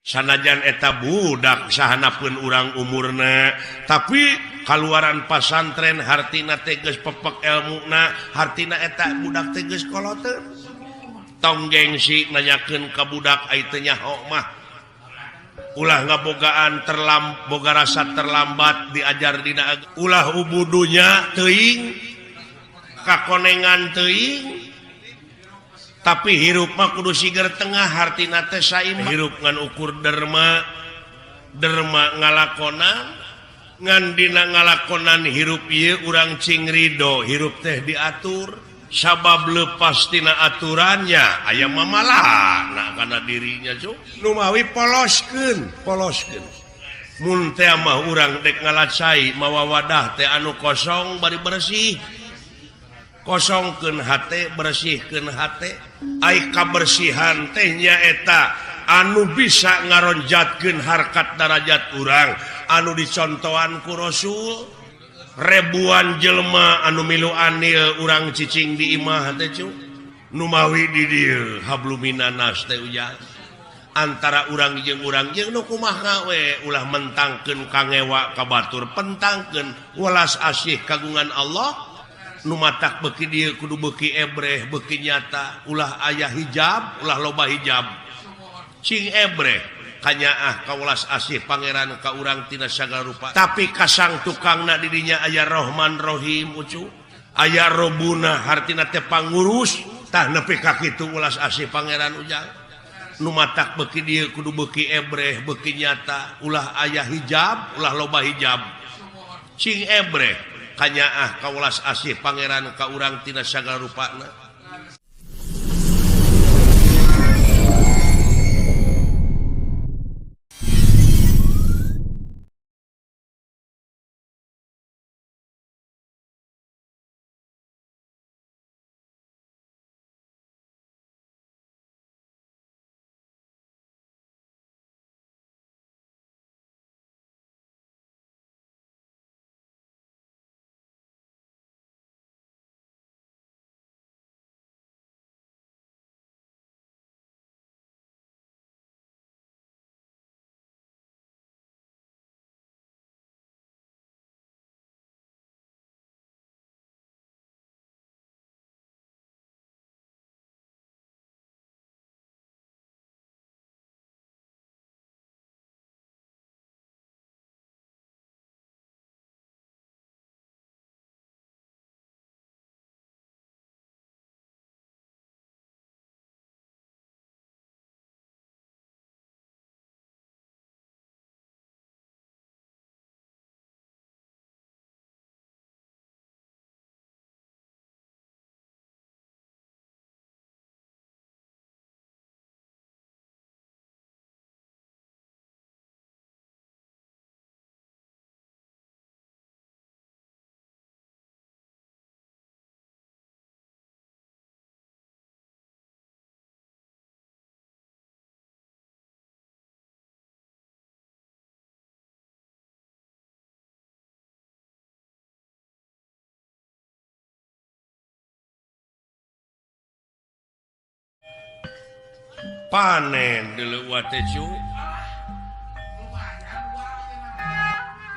Sanajan eta budak sahanapeun urang umurna, tapi kaluaran pasantren hartina teh geus pepek elmuna, hartina eta budak teh geus koloteun. Tong gengsi nanyakeun ka budak ai teu nyaho mah. Ulah ngabogaan boga rasa terlambat diajar dina ulah ubudunya teuing kakonengan teuing. Tapi hirup mah kudu siger tengah hartina teh saimah. Hirup ngan ukur derma, derma ngalakonan, ngan dina ngalakonan hirup ieu urang cing rido, hirup teh diatur. Sabab lepas tina aturannya aya mamalana kana dirinya cu. Numawi poloskeun, poloskeun. Mun teh mah urang dek ngalacai mawa wadah teh anu kosong bari bersih. Kosongkeun hate, bersihkeun hate. Ai kabersihan teh nyaeta anu bisa ngaronjatkeun harkat darajat urang anu dicontohan ku Rasul. Ribuan jelema anu milu anil urang cicing di imah teh cu. Numawi di dieu habluminanas teh ujang. Antara urang jeung nu kumaha we ulah mentangkeun kangewa ka batur, pentangkeun welas asih kagungan Allah. Nu matak beuki dieu kudu beuki ebreh, beuki nyata, ulah aya hijab, ulah loba hijab. Cing ebreh kanyaah ka welas asih pangeran ka urang tina sagala rupa. Tapi kasang tukangna di dinya aya Rahman Rahim ucu. Aya Robuna hartina teh pangurus, tah nepi ka kitu welas asih pangeran ujang. Nu matak beuki dieu kudu beuki ebreh, beuki nyata, ulah aya hijab, ulah loba hijab. Cing ebreh kanyaah ka welas asih pangeran ka urang tina sagala rupana. Panen deuleu teh cu.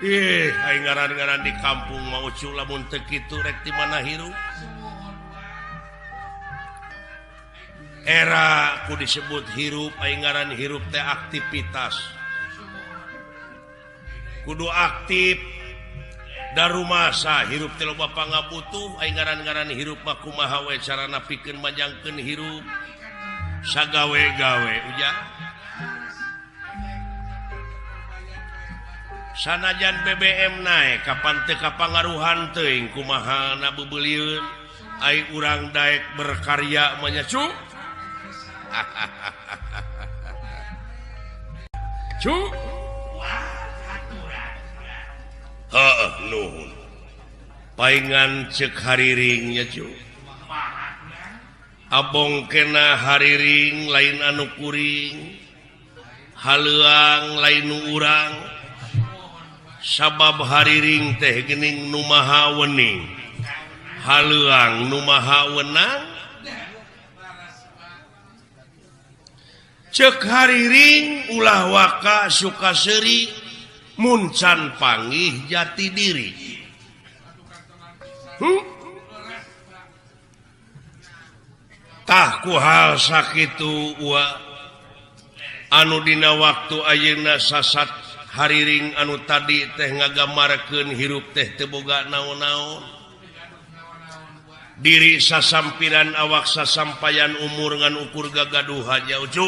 Ih, ai ngaran-ngaran di kampung mah ucu lamun teu kitu rek di mana hirup. Era ku disebut hirup, ai ngaran hirup teh aktivitas. Kudu aktif da rumasa hirup teh loba pangabutuh, ai ngaran-ngaran hirup mah kumaha we carana pikeun manjangkeun hirup. Sagawe-gawe ujang. Sanajan BBM naik kapan teu kapangaruhan teuing kumaha na beubeulieun ai urang daek berkarya mah nya cu. Cu. Heuh nuhun. Paingan ceuk hariring nya cu. Abong kena hariring lain anu kuring, haleuang lain nu urang. Sabab hariring teh geuning nu maha wening, haleuang nu maha wenang. Cek hariring ulah waka suka seuri mun can panggih jati diri. Tah ku hal sakitu wa anu dina waktu ayeuna sasat hariring anu tadi teh ngagambarkeun hirup teh teu boga naon-naon. Diri sasampiran awak sasampayan umur ngan ukur gagaduhan ya ucu.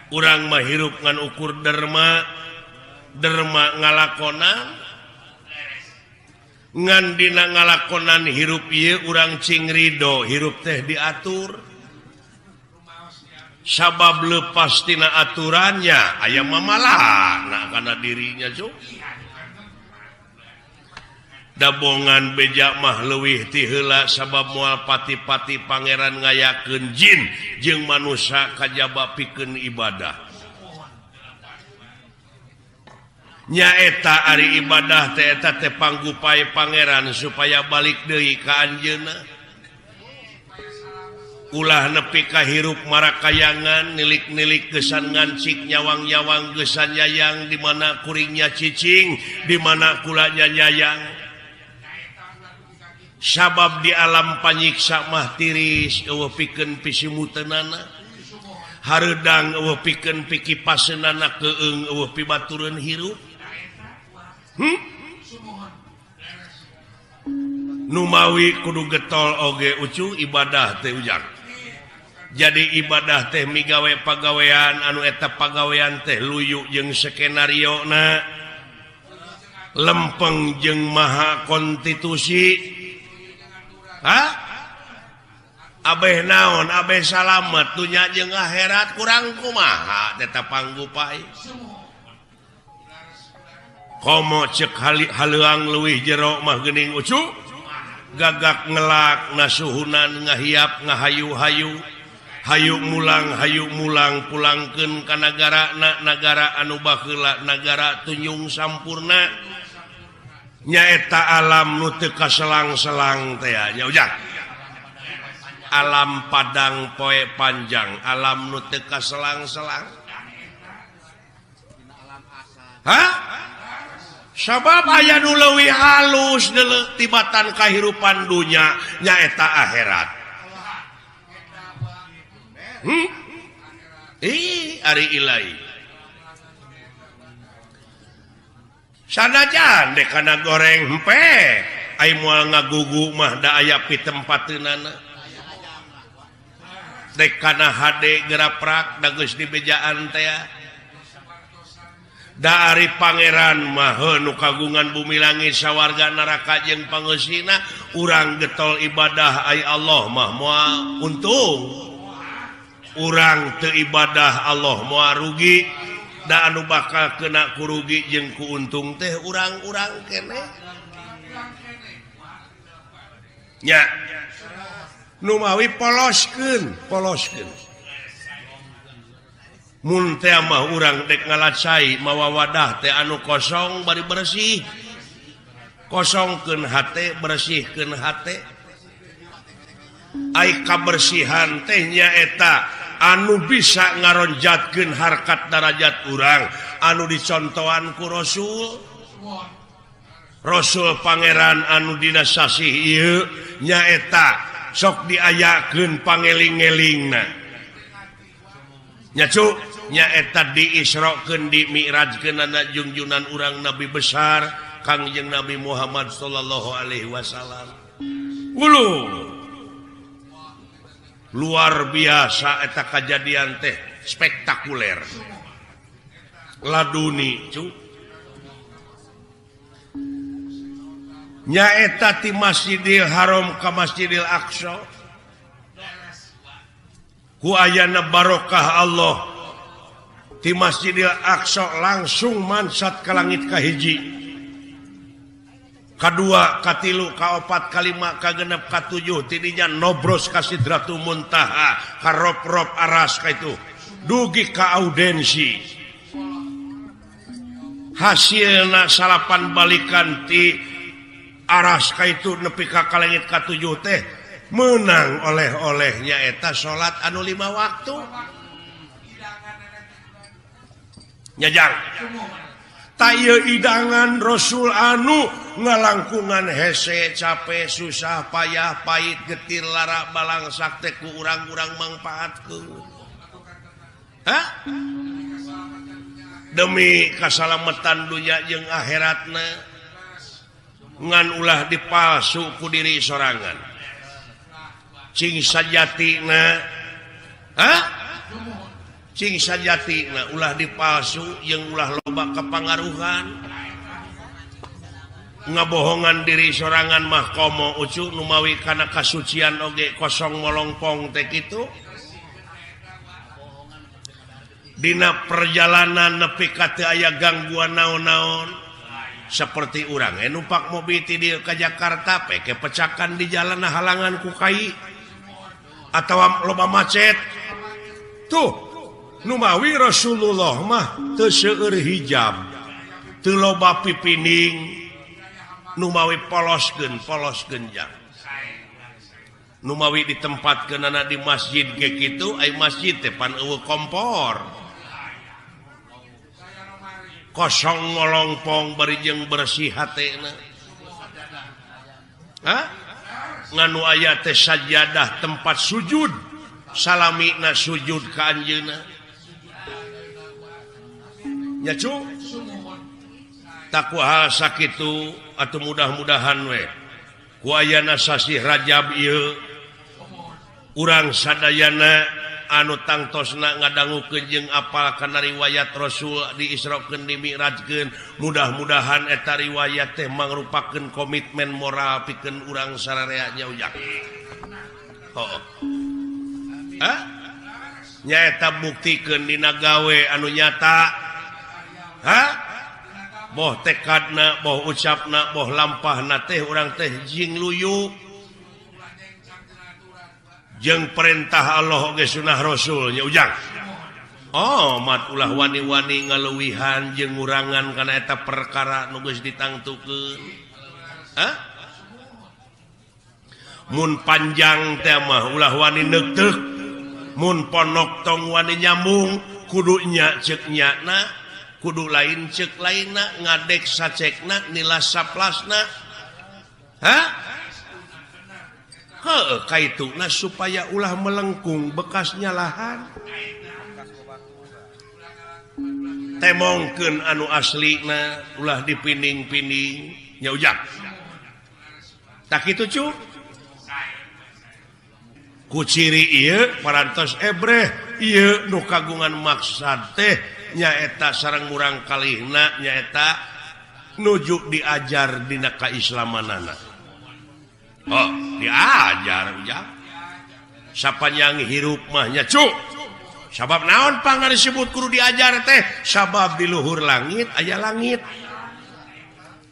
Urang mah hirup ngan ukur derma, derma ngalakonan. Ngan dina ngalakonan hirup ieu urang cing ridho hirup teh diatur. Sabab lepas tina aturannya aya mamalana kana dirinya cuk. Dabongan beja mah leuwih ti heula sabab moal pati-pati pangeran ngayakeun jin jeung manusia kajaba pikeun ibadah. Nyaeta ari ibadah teh eta teh panggupai pangeran supaya balik deui ka anjeunna. Ulah nepi ka hirup marakayangan nilik-nilik gesan ngancik nyawang-nyawang gesan yayang di mana kuringnya cicing di mana kulanya nyayang. Sabab di alam panyiksa mah tiris eueuh pikeun pisimuteunana hareudang eueuh pikeun pikipaseunana keung eueuh pibatureun hirup. Numawi kudu getol oge ucu ibadah teh ujang. Jadi ibadah teh migawe pagawean anu eta pagawean teh luyu jeung skenario na lempeng jeung maha konstitusi. Hah? Abeh naon abeh salamet dunya jeung akhirat kurang kumaha eta panggupai. Komo cek haleuang leuwih jero mah geuning ucu gagak ngelak nasuhunan ngahiap ngahayu-hayu hayu mulang pulangkeun ka nagara na nagara anu baheula nagara tunjung sampurna nyaeta alam nu teu kaselang-selang teh nya ujang. Alam padang poe panjang alam nu teu kaselang-selang. Hah? Sabab aya nu leuwih halus deuleu tibatan kahirupan dunya nyaeta akhirat. Ih ari ilahi. Sanajan dek kana goreng hempe ai moal ngagugu mah da aya pitempateunana. Dek kana hade geraprak da geus dibejaan teh. Da ari pangeran mah nu kagungan bumi langit sawarga neraka jeung pangeusina urang getol ibadah ai Allah mah moal untung. Urang teu ibadah Allah moal rugi. Da anu bakal kena kurugi jeung ku untung teh urang-urang keneh. Nya numawi poloskeun, poloskeun. Mun teh mah urang dek ngalacai mawa wadah teh anu kosong bari bersih. Kosongkeun hate, bersihkeun hate. Ai kabersihan teh nyaeta anu bisa ngaronjatkeun harkat darajat urang anu dicontohan ku Rasul. Rasul pangeran anu dina sasih ieu nyaeta sok diayakeun pangeling-elingna. Nya cu nyaeta diisrokeun dimi'rajkeunana jungjunan urang nabi besar Kangjeng Nabi Muhammad sallallahu alaihi wasallam. Ulu luar biasa eta kajadian teh spektakuler. Laduni cu nyaeta ti Masjidil Haram ka Masjidil Aqsa. Ku ayana barokah Allah ti Masjidil Aqsa langsung mansat ka langit kahiji, kadua, katilu, kaopat, kalima, kagenep, katujuh, tidinya nobros ka Sidratul Muntaha, ka rob-rob aras ka itu dugi ka audensi. Hasilna salapan balikan ti aras ka itu nepi ka langit katujuh teh menang oleh-olehnya eta salat anu 5 waktu. Nyajang taya idangan Rasul anu ngalangkungan hese capek susah payah pahit getir lara balangsak teh ku urang-urang mangpaatkeun. Hah? Demi kasalametan dunya jeung akhiratna ngan ulah dipalsu ku diri sorangan. Cing sajatina, hah? Cing sajatina ulah dipalsu jeung ulah loba kepangaruhan. Ngabohongan diri sorangan mah komo ucu numawi kana kasucian oge kosong molongpong teh kitu. Dina perjalanan nepi ka teu aya gangguan naon-naon seperti urang numpak mobil ti dieu ka Jakarta peke pecakan di jalan halangan ku kai atawa loba macet tuh numawi Rasulullah mah teu seueur hijab teu loba pipining numawi poloskeun polos genjang numawi ditempatkeunana di masjid ge kitu ai masjid teh pan eueuh kompor kosong ngolongpong bari jeung bersih hatena. Hah? Nganu aya teh sajadah tempat sujud salamina sujud ka anjeunna. Nya cu takwa hal sakitu atuh mudah-mudahan we ku ayana sasih Rajab ieu urang sadayana anu tangtosna ngadangukeun jeung apal kana riwayat Rasul diisrokeun dimi'rajkeun mudah-mudahan eta riwayat teh mangrupakeun komitmen moral pikeun urang sararea nya ujang. Heuh. Hah? Nyaeta buktikeun dina gawe anu nyata. Hah? Boh tekadna, boh ucapna, boh lampahna teh urang teh jing luyu jeung perintah Allah oge sunah Rasul nya ujang. Oh, mat ulah wani-wani ngaluwihan jeung ngurangan kana eta perkara nu geus ditangtukeun. Hah? Mun panjang teh mah ulah wani neukteuk, mun ponok tong wani nyambung, kudu nya ceuk nyana, kudu lain ceuk lainna, ngadek sacekna, nilas saplasna. Hah? Heuh, kaituna supaya ulah melengkung bekas nyalahan. Temongkeun anu aslina ulah dipining-pining nya ujang. Tak kitu cu. Ku ciri ieu parantos ebreh ieu nu kagungan maksad teh nyaeta sareng murang kalihna nyaeta nuju diajar dina kaislamanana. Oh, diajar ujang. Sapanjang hirup mah nya cu. Sabab naon pangna disebut kudu diajar teh? Sabab di luhur langit aya langit.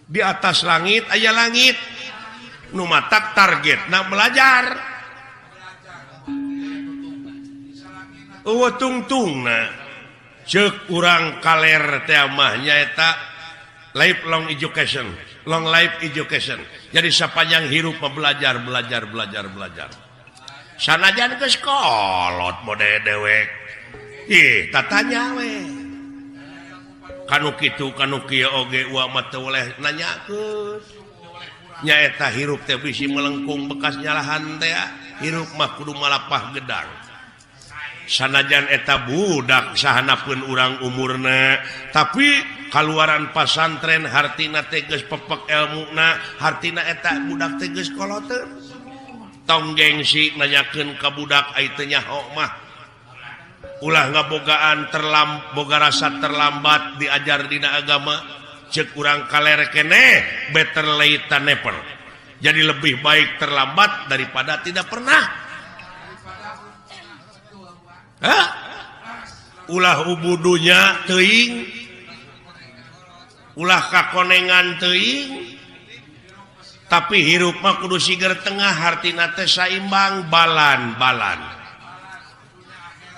Di atas langit aya langit. Nu matak targetna belajar. Eueuh tungtungna ceuk urang kaler teh mah nyaeta lifelong education, long life education. Jadi sapanjang hirup mah belajar, belajar, belajar, belajar. Sanajan geus kolot mode dewek. Ih, tatanya we. Kanu kitu kanu kieu oge uwa mah teu boleh nanyakeun. Nyaeta hirup teh bisi melengkung bekas nyalahan teh, hirup mah kudu malapah gedang. Sanajan eta budak sahanapeun urang umurna, tapi kaluaran pasantren hartina teh geus pepek elmuna, hartina eta budak teh geus koloteun. Tong gengsi nanyakeun ka budak ai teu nyaho mah. Ulah ngabogaan boga rasa terlambat diajar dina agama, ceuk urang kaler keneh better late than never. Jadi lebih baik terlambat daripada tidak pernah. Hah? Ulah ubudunya teuing, ulah kakonengan teuing, tapi hirup mah kudu siger tengah hartina teh saimbang balan-balan.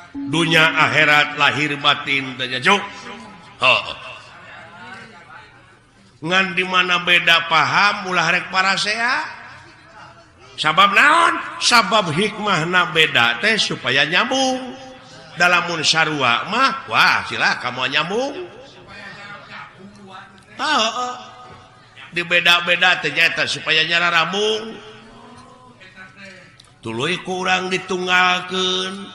Dunya akhirat lahir batin teh nya cuk. Heuh. Ngan di mana beda paham ulah rek parasea. Sabab naon? Sabab hikmahna beda teh supaya nyambung. Dalamun sarua mah wah cilaka moal nyambung. Heeh. Dibeda-beda teh nyaeta supaya nyararambung. Tuluy ku urang ditunggalkeun.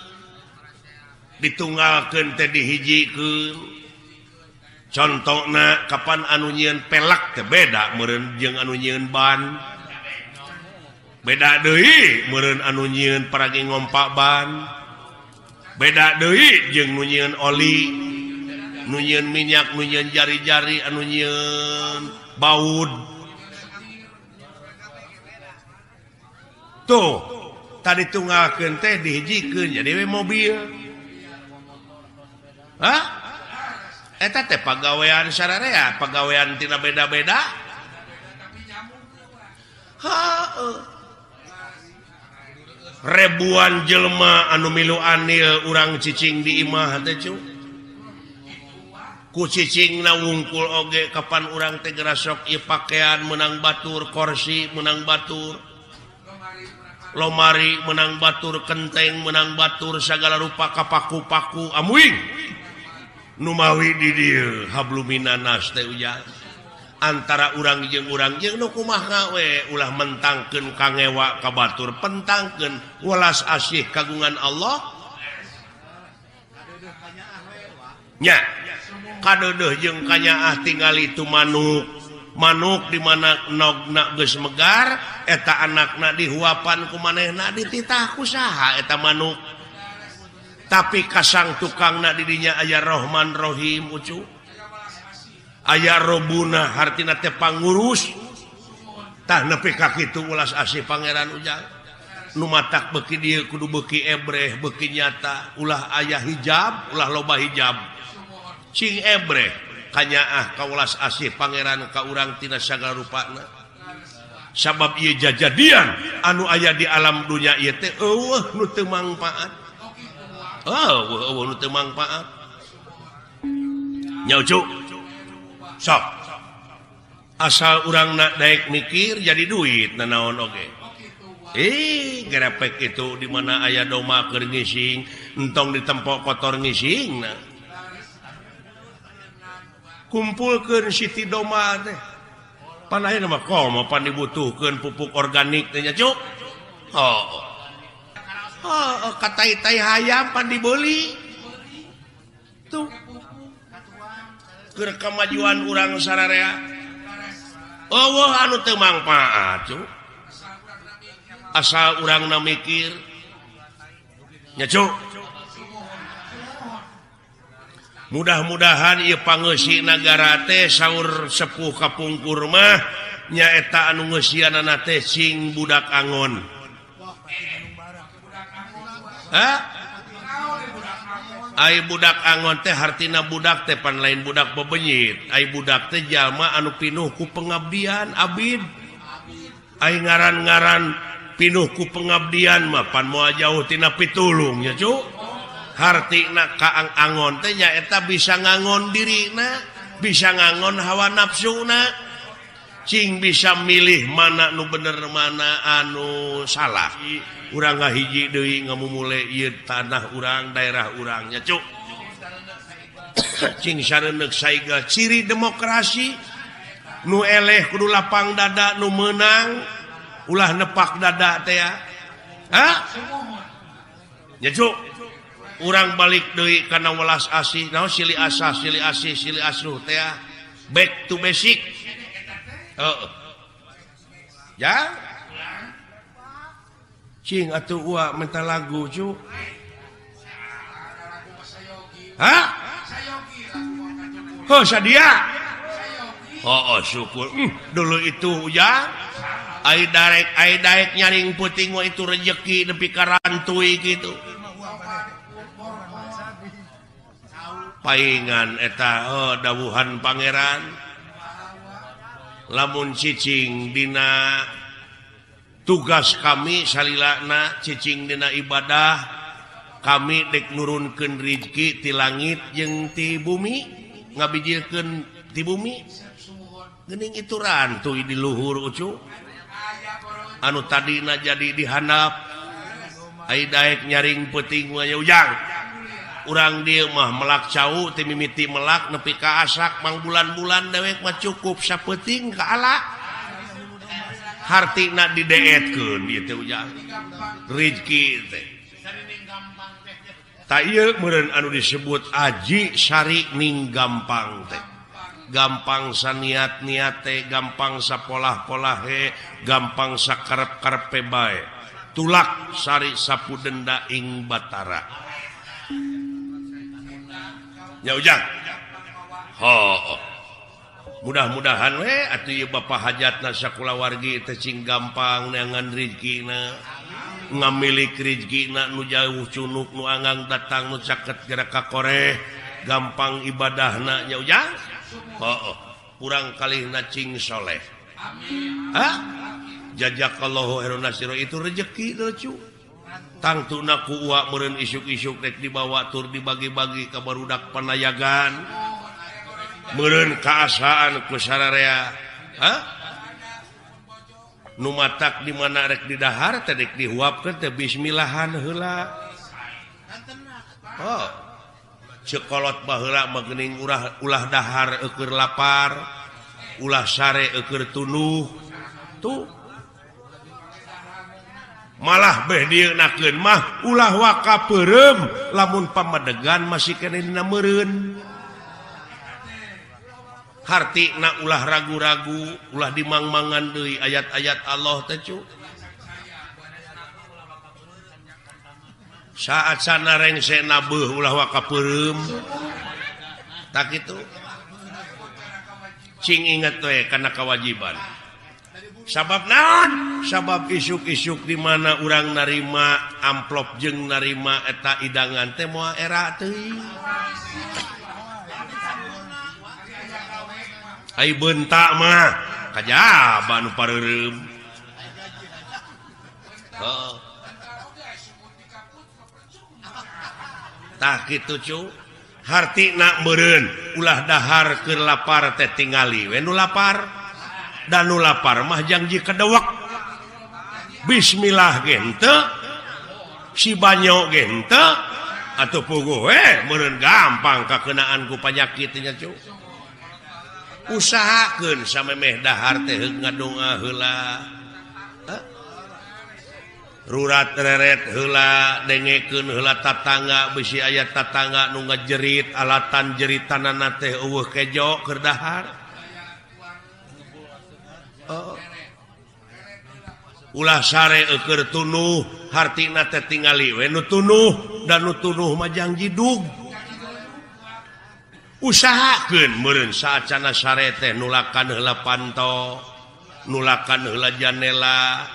Ditunggalkeun teh dihijikeun. Contona kapan anu nyieun pelak teh beda meureun jeung anu nyieun ban. Beda deui meureun anu nyieun paragi ngompa ban. Beda deui jeung nu nyieun oli, nu nyieun minyak, nu nyieun jari-jari, anu nyieun baud. Tuh, tadi tunggalkeun teh dihijikeun jadi we mobil. Hah? Eta teh pagawean sararea, pagawean tina beda-beda. Heuh. Ribuan jelema anu milu anil urang cicing di imah teh cu. Ku cicingna wungkul oge kapan urang teh gerasok ieu pakaian meunang batur, korsi meunang batur, lomari meunang batur, kenteng meunang batur, sagala rupa kapaku-paku amuing. Numawi di dieu habluminanas teh ujang. Antara urang jeung nu kumaha we ulah mentangkeun kangewa ka batur, pentangkeun welas asih kagungan Allah. Nya kadeudeuh jeung kanyaah tingali tu manuk. Manuk di mana nogna geus megar eta anakna dihuapan ku manehna dititah ku saha eta manuk. Tapi kasang tukangna di dinya aya Rohman Rohim ucu. Aya Robuna hartina teh pangurus. Tah nepi ka kitu ulas asih pangeran ujang. Nu matak beuki dieu kudu beuki ebreh beuki nyata, ulah aya hijab, ulah loba hijab. Cing ebreh kanyaah ka ulas asih pangeran ka urang tina sagala rupana. Sabab ieu jajadian anu aya di alam dunya ieu teh eueuh nu teu mangpaat. Oh, eueuh nu teu mangpaat. Nya ucu. Sok. Asal urang nak daek mikir jadi duit nanaon oge. Gerepek itu di mana aya doma keur ngising, entong ditempok kotor ngising na. Kumpulkeun siti doma teh. Pan ayeuna mah komo pan dibutuhkeun pupuk organik teh nya cuk. Oh. Oh, katai-tai hayam pan dibeli. Tuh. Keur kamajuan urang sararea. Eueuh anu teu mangpaat cuk. Asal urangna mikir. Nya cuk. Mudah-mudahan ieu pangeusi nagara teh saur sepuh kapungkur mah nyaeta anu ngeusianana teh sing budak angon. Hah? Ai budak angon teh hartina budak teh pan lain budak bebenyit. Ai budak teh jalma anu pinuh ku pengabdian abid. Ai ngaran-ngaran pinuh ku pengabdian mah pan moal jauh tina pitulung nya cu. Hartina kaang angon teh nyaeta bisa ngangon dirina, bisa ngangon hawa nafsuna. Cing bisa milih mana nu bener mana anu salah. Urang ngahiji deui ngamumule ieu tanah urang, daerah urang nya cuk. Cing sareuneuh saiga ciri demokrasi nu eleh kudu lapang dada nu meunang ulah nepak dada teh ya. Hah? Nya cuk. Urang balik deui kana welas asih, naon silih asah, silih asih, silih asuh teh. Back to basic. Heeh. Ya. Cing atuh ua minta lagu cu. Hah? Oh sadia. Oh, oh syukur. Dulu itu ya. Ai daek nyaring puting mah itu rejeki nepi ka rantui gitu. Paingan eta oh, dawuhan pangeran. Lamun cicing dina tugas kami salilana cicing dina ibadah kami dek nurunkeun rizki ti langit jeung ti bumi ngabijilkeun ti bumi geuning itu rantuy di luhur ucu anu tadina jadi dihandap ai daek nyaring peuting mah ujang. Urang dieu mah melak cau ti mimiti melak nepi ka asak mang bulan-bulan dewek mah cukup sapeuting ka ala. Hartina dideetkeun ieu teh ujang. Rizki teh. Ta ieu meureun anu disebut aji sari ning gampang teh. Gampang saniat-niat teh, gampang sapolah-polahe, gampang sakarep-karepe bae. Tulak sari sapu denda ing Batara. Ya ujang. Ho. Mudah-mudahan we atuh ieu bapa hajatna sakulawargi teh cing gampang neangan rezekina. Ngamilik rezekina nu jauh cunuk nu anggang datang nu caket gerak ka koreh, gampang ibadahna nya ujang. Ho. Kurang kalihna cing soleh. Amin. Hah? Jazakallahu khairan nasiro itu rezeki lucu. Tangtuna ku uak meureun isuk-isuk rek dibawa tur dibagi-bagi ka barudak panayagan. Meureun kaasaan ku sararea. Hah? Nu matak di mana rek didahar teh rek dihuapkeun teh bismillahan heula. Oh. Cekolot baheula mah geuning ulah dahar eueur lapar, ulah sare eueur tunuh. Tuh. Malah beh dieunakeun mah ulah waka peureum lamun pamadegan masih keneh dina meureun. Hartina ulah ragu-ragu, ulah dimangmangan deui ayat-ayat Allah teh cu. Saat sana rengse nabeuh ulah waka peureum. Tak kitu. Cing inget we kana kewajiban. Sabab naon? Sabab isuk-isuk di mana urang narima amplop jeung narima eta idangan teh moal era teuing. Ai bentak mah kajaba nu pareureum. Heeh. Tah kitu cu. Hartina meureun ulah dahar keur lapar teh tingali we nu lapar. Dan nu lapar mah jangji kedewek. Bismillah ge henteu, si banyo ge henteu, atuh puguh we meureun gampang kakenaan ku panyakit nya cu. Usahakeun samemeh dahar teh heug ngadonga heula. Rurat reret heula, dengekeun heula tatangga bisi aya tatangga nu ngajerit alatan jeritanana teh eueuh kejo keur dahar. Oh. Ulah sare eueur tunuh hartina teh tingali we nu tunuh dan nu tunuh mah jangji dug. Usahakeun meureun saacana sare teh nulakan heula panto, nulakan heula janela.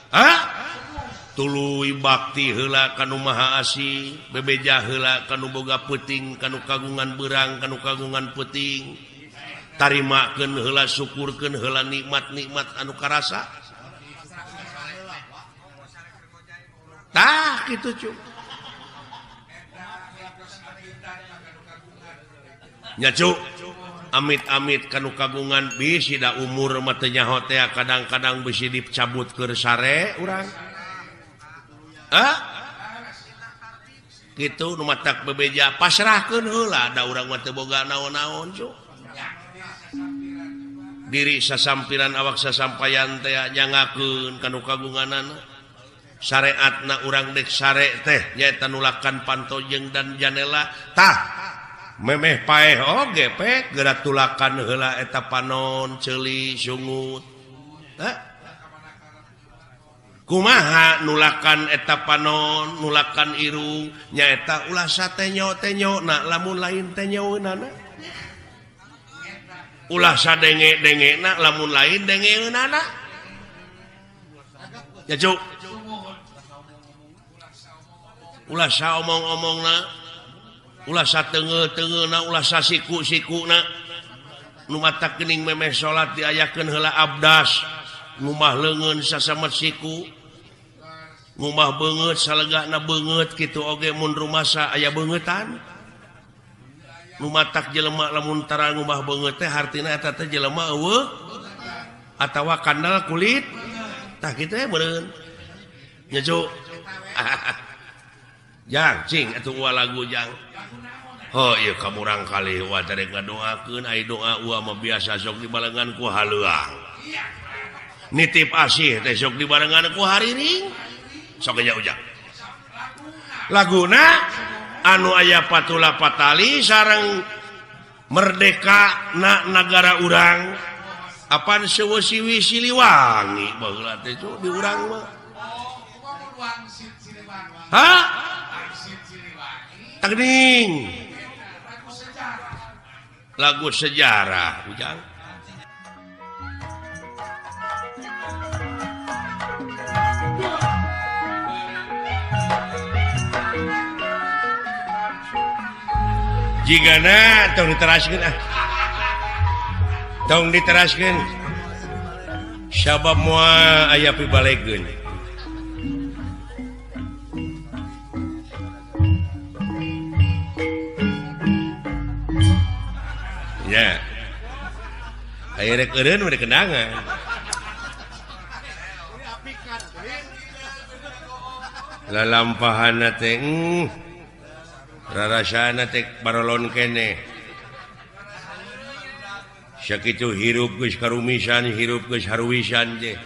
Hah? Tuluy bakti heula ka nu Maha Asih, bebeja heula ka nu boga peuting, ka nu kagungan beurang, ka nu kagungan peuting. Tarimakeun heula, syukurkeun heula nikmat-nikmat anu karasa. Tah kitu cu. Nya cu, amit-amit kanu kagungan bisi da umur mah teu nyaho teh kadang-kadang bisi dicabut keur sare urang. Hah? Kitu nu matak bebeja pasrahkeun heula da urang mah teu boga naon-naon cu. Diri sasampiran awak sasampayan teh nyangakeun kanu kagunganana. Syariatna urang dek sare teh nyaeta nulakan panto jeung dan janela. Tah memeh paeh oge pe geura tulakan heula eta panon ceuli sungut. Hah? Kumaha nulakan eta panon nulakan irung nyaeta ulah satenyo-tenyo na lamun lain tenyoeunana. Ulah sadenge-dengena lamun lain dengeunana. Ya cuk. Ulah saomong-omongna, ulah sateungeut-teungeuna, ulah sasiku-sikuna. Nu matak geuning memeh salat diayakeun heula abdas, ngumah leungeun sasamet siku. Ngumah beungeut salegana beungeut kitu oge mun rumasa aya beungeutan. Nu matak jelema lamun tara ngubah beungeut teh hartina eta teh jelema eueuh atawa kandal kulit. Tah kitu we meureun. Nya cuk. Jang cing atuh uwa lagu jang. Oh ieu kamurang kali uwa teh ngadoakeun ai doa uwa mah biasa sok dibarengan ku haleuang. Nitip asih teh sok dibarengan ku hariring. Sok aja ujang. Laguna anu aya patula patali sareng merdeka na nagara urang apan sewe siwi Siliwangi baheula teh di urang mah. Hah? Tagning. Lagu sejarah ujang. Jigana tong diteraskeun ah. Tong diteraskeun. Sabab moal aya pibalegeun. Ya. Aya rek eureun mah kenangan. Lalampahana teh rarasana teh barolon keneh. Sakitu hirup geus karumisan, hirup geus haruwisan teh.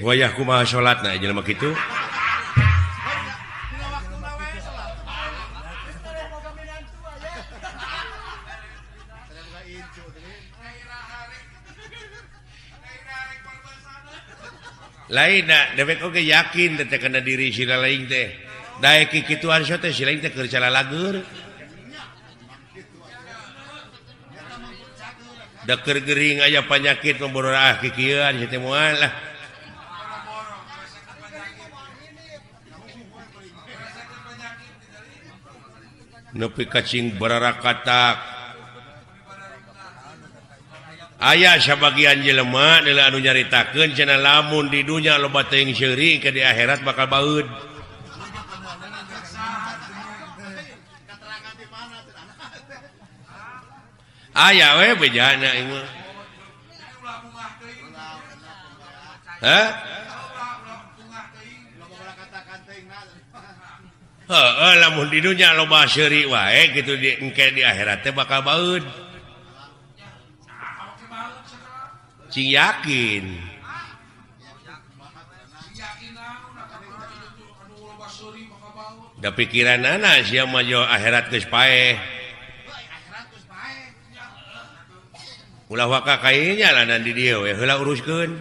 Wayah kumaha salatna jelema kitu? Lain da dewek oge yakin teh kana diri sila lain teh. Daek kikituan so teh sila teh keur calalager. Da keur gering aya panyakit mah ah kikieuan si teh moal lah. Nepi kacing bararakatak. Aya sabagian jelema adalah anu nyaritakeun cenah lamun di dunya loba teuing seuri ke di akhirat bakal baeud. Aya we bejana ieu mah. Hah? Heeh, lamun di dunya loba seuri wae kitu di engke di akhirat teh bakal baeud. Cing yakin. Da pikiranana sia mah jo akhirat geus paeh. Ulah waka kainya lanan di dieu we heula uruskeun.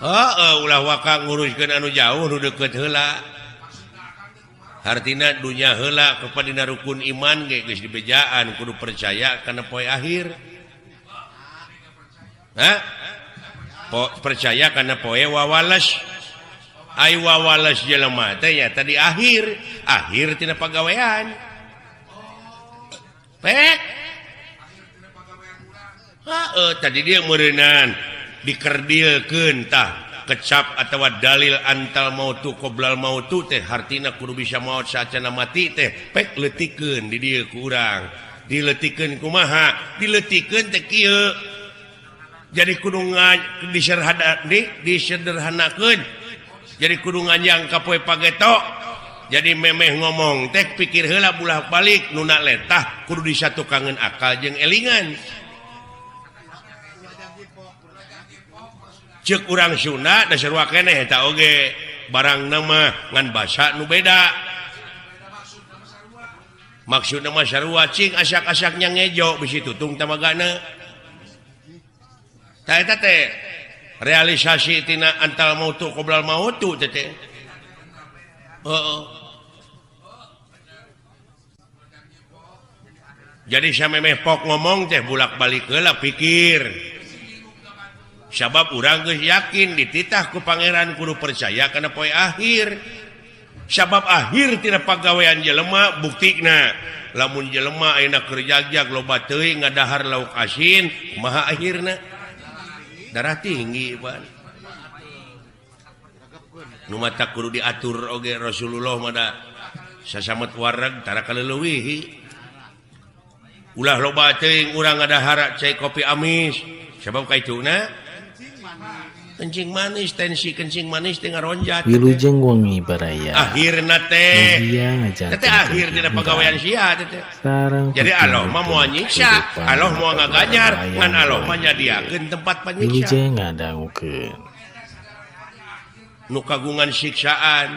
Heeh, ulah waka nguruskeun anu jauh nu deukeut heula. Hartina dunya heula kepada rukun iman ge geus dibejaan kudu percaya kana poe akhir. Hah? Percaya kana poe wawales. Ai wawales jelema teh nya tadi akhir, akhir tina pagawean. Pek. Heeh, tadi dia meureunan dikerdilkeun tah. Kecap atawa dalil antal mautu qoblal mautu teh hartina kudu bisa maot saacana mati teh pek leutikeun di dieu ku urang dileutikeun kumaha dileutikeun teh kieu jadi kudu disederhanakeun jadi kudu nganjang ka poe pageto jadi memeh ngomong teh pikir heula bulah balik nuna letah kudu disatukangeun akal jeung elingan. Cek urang Sunda dasar keneh eta oge barang nama ngan basa nu beda maksudna mah sarua cing asak-asaknya ngejo bisi tutung tamagana tah eta teh realisasi tina antal mautu qoblal mautu teh teh heeh. Jadi samemeh pok ngomong teh bulak-balik heula pikir. Sabab urang geus yakin dititah ku pangeran kudu percaya kana poe akhir. Sabab akhir tina pagawean jelema buktina lamun jelema ayeuna keur jagjag loba teuing ngadahar lauk asin kumaha akhirna darah tinggi pan. Nu mata kudu diatur oge Rasulullah mah da sasamet wareg tara kaleuwihi. Ulah loba teuing urang ngadahar cai kopi amis sabab kaituna Kencing manis tensi kencing manis teh ngaronjat. Wilujeng wengi baraya. Akhirna teh. Mugia Teh ngajantenkeun akhir dina hiburan pagawean sia teh. Sareng Jadi Allah mah moal pikeun nyiksa, kehidupan Allah moal atau ngaganjar, baraya ngan nu Allah mah lain. nyadiakeun tempat panyiksa. Wilujeng ngadangukeun. Nu kagungan siksaan.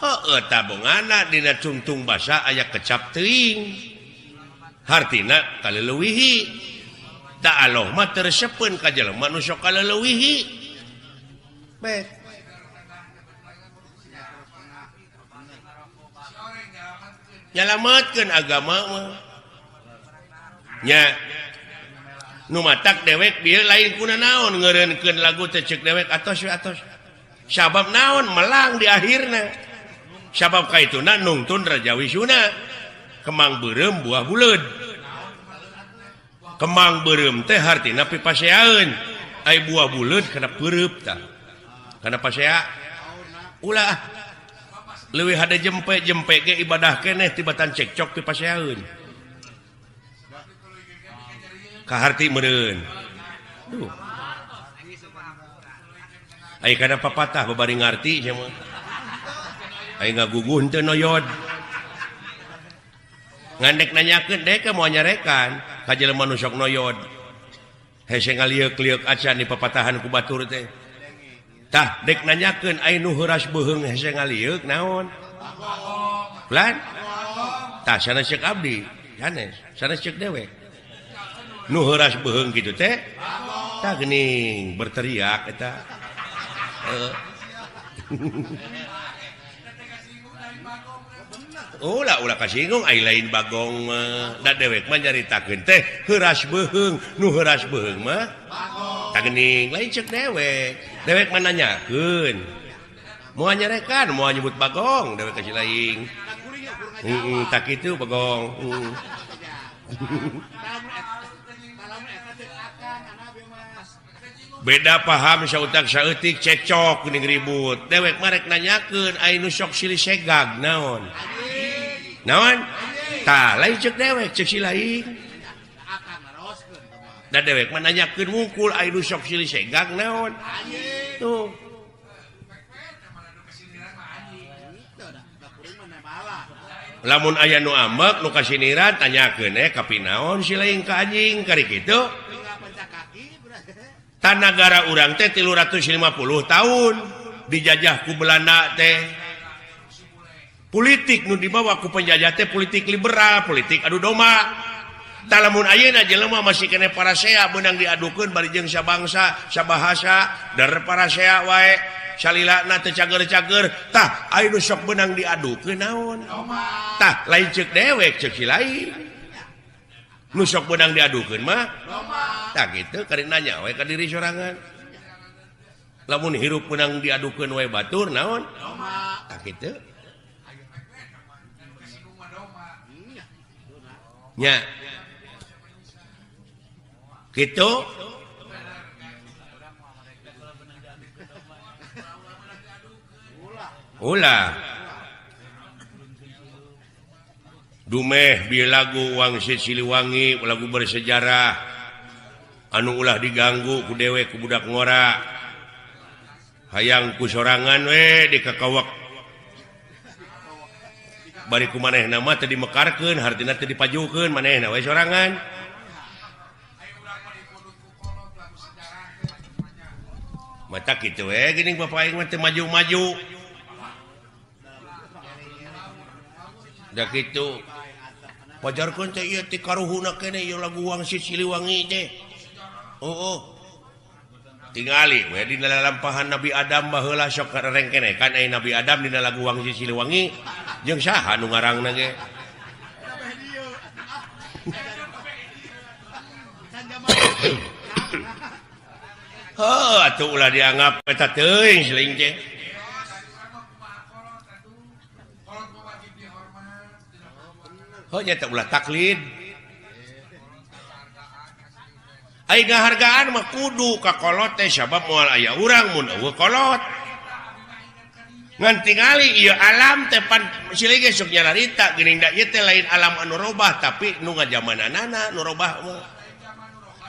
Heeh tabungana dina cungtung basa aya kecap teuing. Hartina kaleleuwihi. Da Allah mah teu resepeun ka jelema nu sok kaleleuwihi. Baik. Nyalametkeun agama mah. Nya nu matak dewek bieu lain kuna naon ngeureunkeun lagu teh ceuk dewek atos we atos. Sabab naon melang di akhirna. Sabab kaituna nungtun Raja Wisuna. Kemang beureum buah buleud. Kemang beureum teh hartina pipaseaeun. Ai buah buleud kana peureup tah. Kana pasea ulah leuwih hade jempe-jempe ge ibadah keneh tibatan cekcok pipaseaeun. Kaharti meureun. Duh. Ai kana papatah babari ngarti sia mah. Ai ngaguguh henteu noyod. Ngandek nanyakeun dek moal nyarekan ka jelema nu sok noyod. Hese ngalieuk-lieuk acan di papatahan ku batur teh. Tah dek nanyakeun ai nu heuras beuheung hese ngalieuk naon? Lan? Tah sanes ceuk abdi, sanes, sanes ceuk dewek. Nu heuras beuheung kitu teh? Tah geuning berteriak eta. Ulah ulah kasinggung ai lain bagong mah. Da dewek mah nyaritakeun teh heuras beuheung, nu heuras beuheung mah tah geuning lain ceuk dewek. Dewek mah nanyakeun. Moal nyarekan, moal nyebut bagong, dewek ka si lain. Heeh, tah kitu bagong. Beda paham sautak saeutik cekcok geuning ribut. Dewek mah rek nanyakeun ai nu sok silih segag naon? Naon? Tah lain ceuk dewek, ceuk si lain. Da dewek mah nanyakeun wungkul ai nu sok silih segag naon? Tuh. Lamun aya nu ambek nu kasiniran tanyakeun kapinaon si lain ka anjing kari kitu. Tanagara urang teh 350 tahun dijajah ku Belanda teh. Politik nu dibawa ku penjajah teh politik liberal, politik adu domba. Tah lamun ayeuna jelema masih keneh parasea beunang diadukeun bari jeung sabangsa, sabahasa, dar parasea wae salilana teu cager-cager. Tah aya nu sok beunang diadukeun naon? Tah lain ceuk dewek, ceuk si lain. Nu sok beunang diadukeun mah tah kitu kari nanya we ka diri sorangan. Lamun hirup beunang diadukeun wae batur naon? Tah kitu. Nya. Kitu. Ulah. Dumeh bieu lagu Wangsit Siliwangi lagu bersejarah anu ulah diganggu ku dewek ku budak ngora hayang ku sorangan we dikakawak bari ku manehna mah teu dimekarkeun hartina teu dipajukeun manehna we sorangan. Mata kitu we geuning bapak aing mah teu maju-maju. Da kitu pajarkeun teh ieu ti karuhuna keneh ieu lagu Wangsit Siliwangi teh. Oh. Tingali we dina lalampahan Nabi Adam baheula sok rengkenekan ai Nabi Adam dina lagu Wangsit Siliwangi jeung saha nu ngarangna ge. Heuh atuh ulah dianggap eta teuing siling teh. Heuh nya teh ulah taklid. Ai ngahargaan mah kudu ka kolot teh sabab moal aya urang mun eueuh kolot. Ngan tingali ieu alam teh pan silih ge sok nyararita geuning da ieu teh lain alam anu robah tapi nu ngajamananana nu robah mah.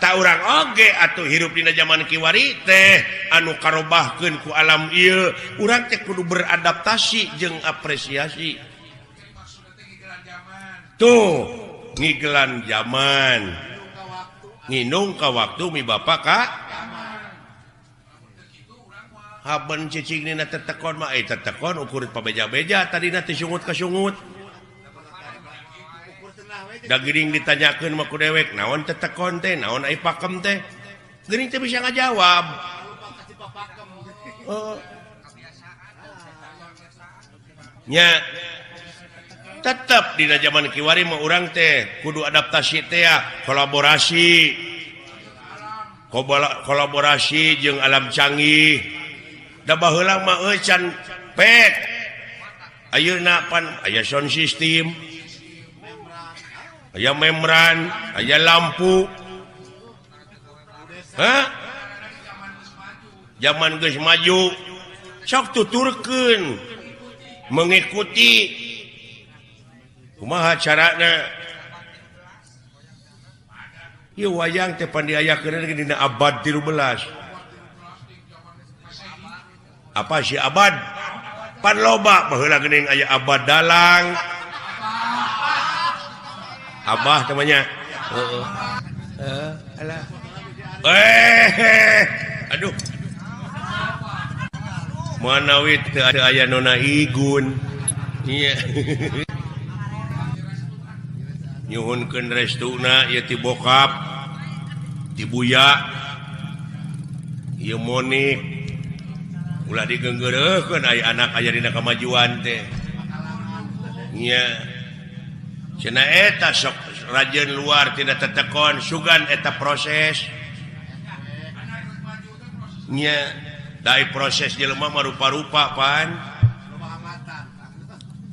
Tak urang oge atuh hirup dina zaman kiwari teh anu karobahkeun ku alam ieu, urang teh kudu beradaptasi jeung apresiasi. Tuh, ngigelan zaman. Nginung ka waktu mi bapak ka haben cicing dina tetekon mah tetekon ukur pabeja-beja tadina teh sungut ka sungut. Da geuning ditanyakeun mah ku dewek naon tetekon teh naon ai pakem teh geuning teh bisa ngajawab. Nya tetep dina zaman kiwari mah urang teh kudu adaptasi teh kolaborasi. Kolaborasi jeung alam canggih. Da baheula mah euy can pek. Ayeuna pan aya sound system. Aya membran, aya lampu. Hah? Zaman geus maju, sok tuturkeun mengikuti kumaha carana. Ieu wayang teh pan diayakeun dina abad 13. Apa sih abad? Pan loba baheula geuning aya abad dalang. Abah temannya. Alah. Aduh. Manawi teu aya nona igun. Iya. Nyuhunkeun restuna ieu ti bokap, ti buya. Ieu Monik. Ulah digeunggeureuhkeun aya anak aya dina kamajuan teh. Nya. Cenah eta sok rajin luar tidak tetekon sugan eta proses nya dai proses jelema mah rupa-rupa pan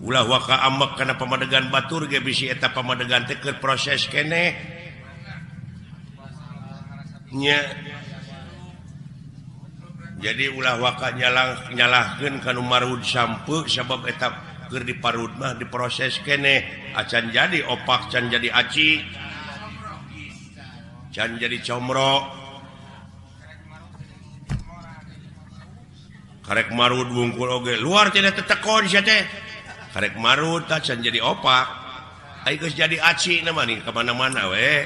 ulah waka ambek kana pamadegan batur ge bisi eta pamadegan teh keur proses keneh nya. Jadi ulah waka nyalahkeun kanu marud sampeuk sabab eta keur diparud mah diproses keneh acan jadi opak, can jadi aci, can jadi comro. Karek marud wungkul oge luar tidak tetekon sia teh. Karek marud tah can jadi opak. Ai geus jadi aci na mah ka mana-mana we.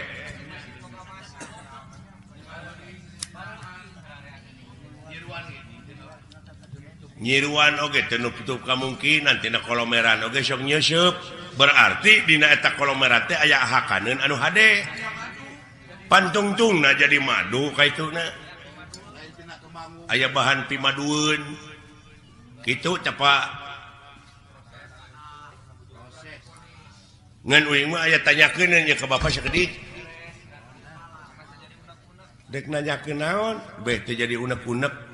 Nyiruan oge teu nutup kamungkinan tina kolomeran oge sok nyeuseub. Berarti dina eta kolomeran teh aya hakaneun anu hade. Pantungtungna jadi madu kaituna. Aya bahan pimadueun. Kitu teh Pak. Ngan uing mah aya tanyakeun nya ka bapak sakedik. Dek nanyakeun naon? Beh teh jadi unek-unek.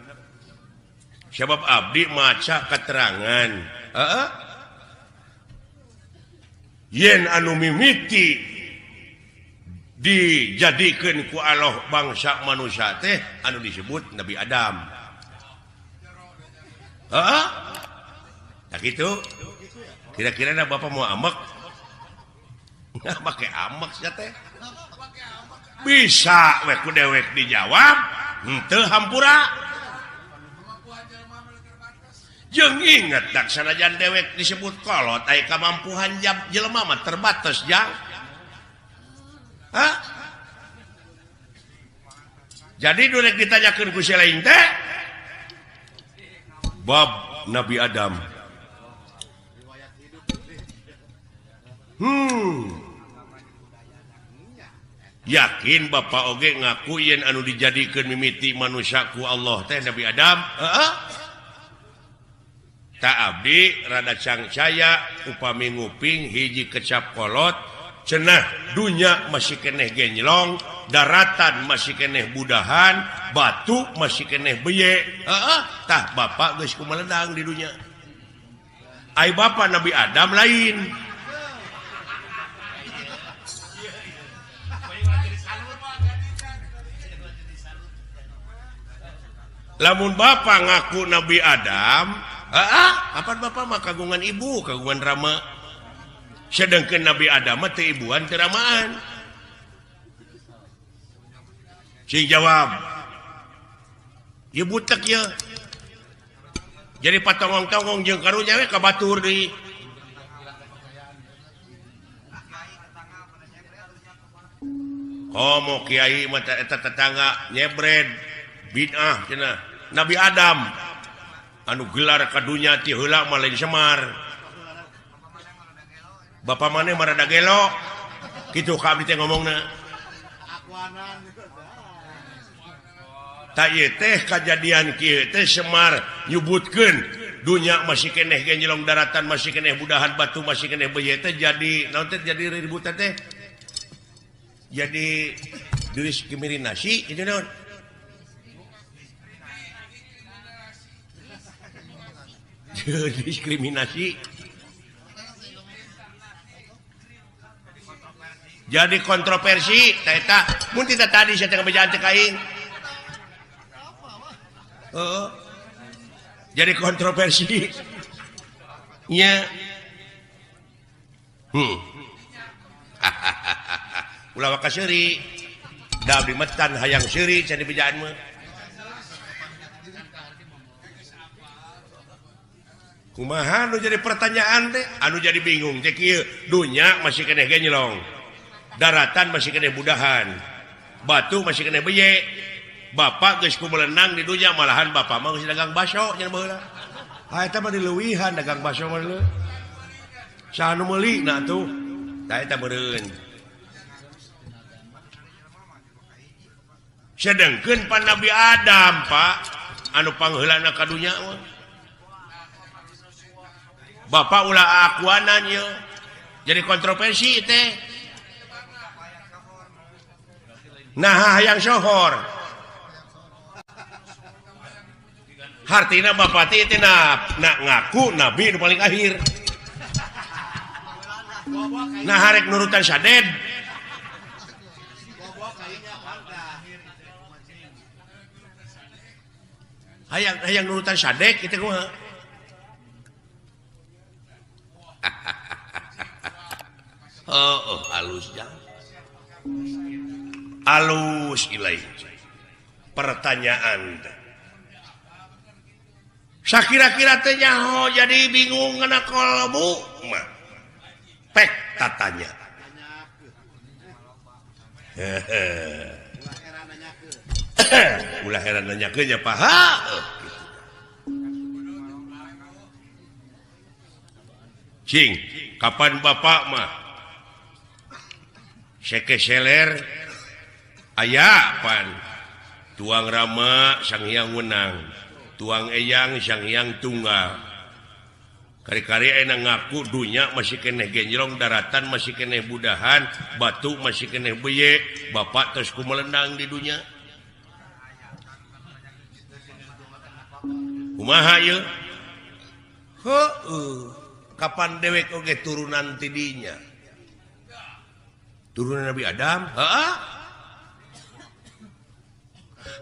Sebab abdi maca keterangan. Heeh. Yen anu mimiti dijadikeun ku Allah bangsa manusia teh anu disebut Nabi Adam. Heeh. Tak kitu. Kira-kira na bapak mau ambek? Nah, make ambek sia teh. Bisa we ku dewek dijawab, henteu hampura. Jeung inget tak sanajan dewek disebut kolot aya kamampuhan jelema mah terbatas jang. Hah? Jadi durek ditanyakeun ku si lain teh bab Nabi Adam. Yakin bapak oge ngaku yen anu dijadikeun mimiti manusia ku Allah teh Nabi Adam? Heeh. Tak abdi rada cangcaya upami nguping hiji kecap kolot cenah dunya masih keneh genjlong, daratan masih keneh budahan, batu masih keneh beye. Heeh, tah bapak geus kumaledang di dunya. Ai bapak Nabi Adam lain. Lamun bapak ngaku Nabi Adam, apa bapak mah kagungan ibu, kagungan rama. Sedangkan Nabi Adam mah teu ibuan teu ramaan. Cing jawab. Ieu butek ieu. Jadi patongong-tongong jeung karunya we ka batur deui. Komo kiai mah eta tetangga nyebred bid'ah cenah. Nabi Adam anu gelar ka dunya ti heula mah lain Semar. Bapak maneh mah rada gelo. Kitu ka abdi teh ngomongna. Tak ieu teh kajadian kieu teh Semar nyebutkeun dunya masih keneh genjelong daratan masih keneh budahan batu masih keneh beuye teh jadi naon teh jadi ributan teh. Jadi diskriminasi itu naon? Diskriminasi. Jadi kontroversi tah eta mun tita tadi sia teh ngabejaan teh ka aing. Heeh. Jadi kontroversi. Nya. Ulah waka seuri. Da abdi metan hayang seuri cenah bejaan mah. Kumaha nu jadi pertanyaan teh? Anu jadi bingung teh kieu, dunya masih keneh genyelong. Daratan masih keneh budahan. Batu masih keneh beye. Bapak geus kumelenang di dunya malahan bapak mah geus dagang baso nya baheula. Ha eta mah dileuwihan dagang baso mah leuh. Saha nu meuli na atuh? Tah eta meureun. Sedengkeun pan Nabi Adam, Pak, anu pangheulana ka dunya mah. Bapak ulah akuanan ieu. Jadi kontroversi teh. Nah, hayang sohor. Hartina bapak teh teh na ngaku nabi nu paling akhir. Nah, harek nurutan saded. Hayang hayang nurutan sadek kitu kumaha? Oh, halus jang. Alus ilai. Pertanyaan teh. Sakira-kira teh nyaho jadi bingung kana kolbu mah. Pek tatanya. Hehe. Ulah heran nanyakeun nya Pak. Cing, kapan bapak mah sekeseler aya pan tuang Rama Sang Hyang Wenang, tuang Eyang Sang Hyang Tunggal. Kari-kari enak ngaku dunya masih keneh genjrong, daratan masih keneh budahan, batu masih keneh beye, bapak terus kumelendang di dunya. Kumaha ieu? Heueuh, kapan dewek oge turunan ti dinya? Turunan Nabi Adam? Heeh.